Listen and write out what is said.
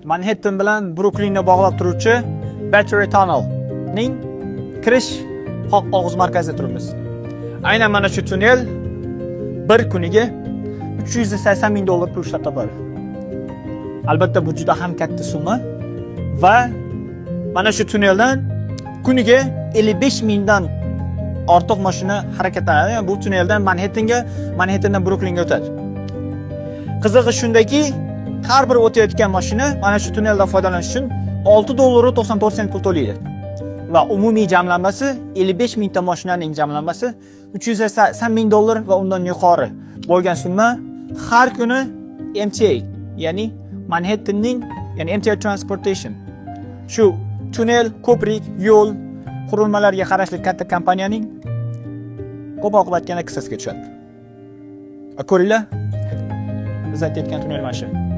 Manhattan bilan Bruklinni bog'lab turuvchi Battery Tunnelning kirish qoq og'iz markazida turibmiz. Aynan mana shu tunnel bir kuniga 380 ming dollar pul ishlab topadi. Albatta, bu juda ham katta summa va mana shu tunneldan kuniga 55 mingdan ortiq mashina harakatlanadi. Ya'ni bu tunneldan Manhattanga, Manhattandan Bruklinga o'tadi. Qizig'i shundaki, har bir o'tayotgan mashina mana shu tunneldan foydalanish uchun 6 dollar 94 sent pul to'laydi. Va umumiy jamlanmasi, 55 mingta mashinaning jamlanmasi 380 ming dollar va undan yuqori bo'lgan summa har kuni MTA, ya'ni Manhattanning, ya'ni MTA Transportation, shu tunnel, ko'prik, yo'l qurilmalariga qarashli katta kompaniyaning qo'pol qilib aytganda kissasiga tushadi. Ko'ringlar, biz aytayotgan tunnel mana shu.